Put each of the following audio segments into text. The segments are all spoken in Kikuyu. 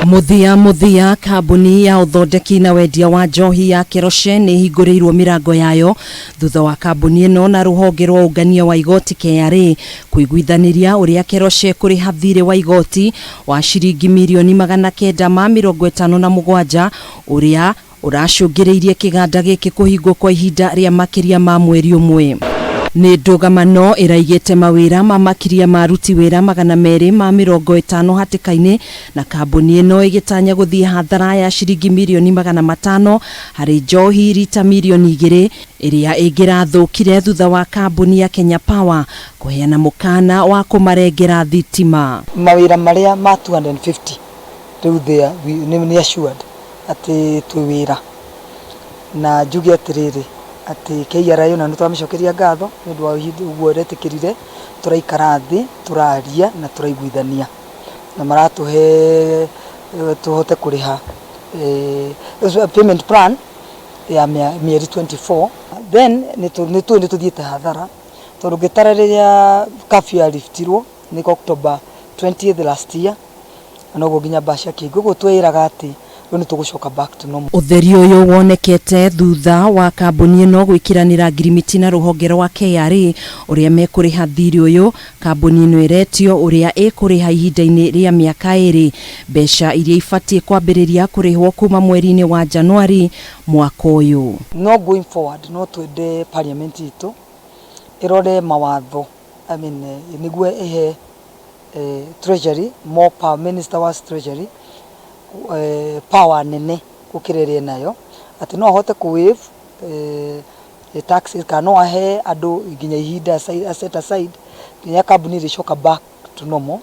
Mũthia mũthia, kambuni ya ũthondeki na wendia wa njohi ya Keroche nĩ ĩhingũrĩirwo mĩrango yayo thutha wa kambuni ĩno na rũhonge rwa ũngania wa igoti KRA kũiguithanĩria ũrĩa Keroche kũrĩha thirĩ wa igoti wa ciringi mirioni 957 ũrĩa ũracũngĩrĩirie kĩganda gĩkĩ kũhingwo kwa ihinda rĩa makĩria ma mweri ũmwe. Nĩ ndũgamano ĩraigĩte mawĩra ma makĩria ma aruti wĩra 250 hatĩka-inĩ na kambuni ĩno ĩgĩtanya gũthiĩ hathara ya ciringi mirioni 500 harĩ njohi rita mirioni 2 ĩrĩa ĩngĩrathũkire thutha wa kambuni ya Kenya Power kũheana mũkana wa kũmarengera thitima. Mawĩra marĩa ma 250 rĩu there nĩ assured atĩ twĩ wĩra, na njuge atĩrĩrĩ atĩ KRA ona nĩ twamĩcokeria ngatho nĩ ũndũ wa ũguo ĩretĩkĩrire tũraikara thĩ, tũraria na tũraiguithania na maratũhe tũhote kũrĩha payment plan ya mĩeri 24. Then nĩ tũĩ nĩ tũthiĩte hathara tondũ ngĩtara rĩrĩa curfew ya liftirwo nĩ October 20th last year, na noguo nginya mbaa ciakĩhingwo, ũguo twĩraga atĩ rĩu nĩ tũgũcoka back to normal. Ũtheri ũyũ wonekete thutha wa kambuni ĩno gwĩkĩranĩra ngirimiti na rũhonge rwa KRA ũrĩa mekũrĩha thirĩ ũyũ. Kambuni ĩno ĩretio ũrĩa ĩkũrĩha ihinda-inĩ rĩa mĩaka 2 mbeca iria ibatiĩ kwambĩrĩria kũrĩhwo kuma mweri-inĩ wa Januari mwaka ũyũ. No going forward no twende parliament itũ ĩrore mawatho, I mean, nĩguo ĩhe treasury more power, minister wa treasury power nene gũkĩra ĩrĩa ĩnayo, atĩ no ahote kũ waive taxes kana no ahe andũ nginya ihinda set aside nginya kambuni ĩrĩcoka back to normal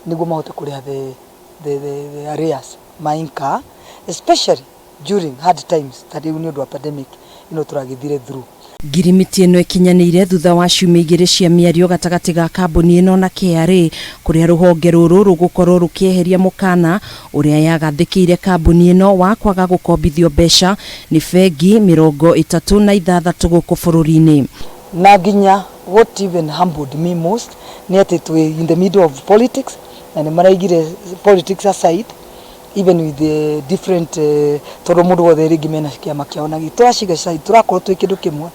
nĩguo mahote kũrĩha the arrears ma incur, especially during hard times ta rĩu nĩ ũndũ wa pandemic ĩno tũragĩthire through. Ngirimiti ĩno ĩkinyanĩire thutha wa ciumia 2 cia mĩario gatagatĩ ga kambuni ĩno na KRA, kũrĩa rũhonge rũrũ rũgũkorwo rũkĩeheria mũkana ũrĩa yagathĩkĩire kambuni ĩno wa kwaga gũkombithio mbeca nĩ bengi 36 gũkũ bũrũri-inĩ. Na nginya what even humbled me most nĩ atĩ twĩ in the middle of politics na nĩ maraigire politics aside, even with the different, tondũ mũndũ wothe rĩngĩ mena kĩama kĩao na tũraciga aside, tũrakorwo twĩ kĩndũ kĩmwe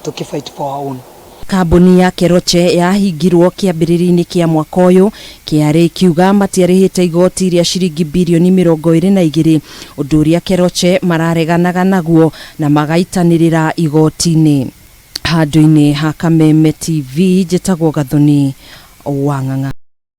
tũkĩ fight for our own. Kambuni ya Keroche yahingirwo kĩambĩrĩria-inĩ kĩa mwaka ũyũ, KRA ikiuga matiarĩhĩte igoti rĩa ciringi birioni 22, ũndũ ũrĩa Keroche marareganaga naguo na magaitanĩrĩra igoti-inĩ. Handũ-inĩ ha Kameme TV, njĩtagwo Gathoni wa Ng'ang'a.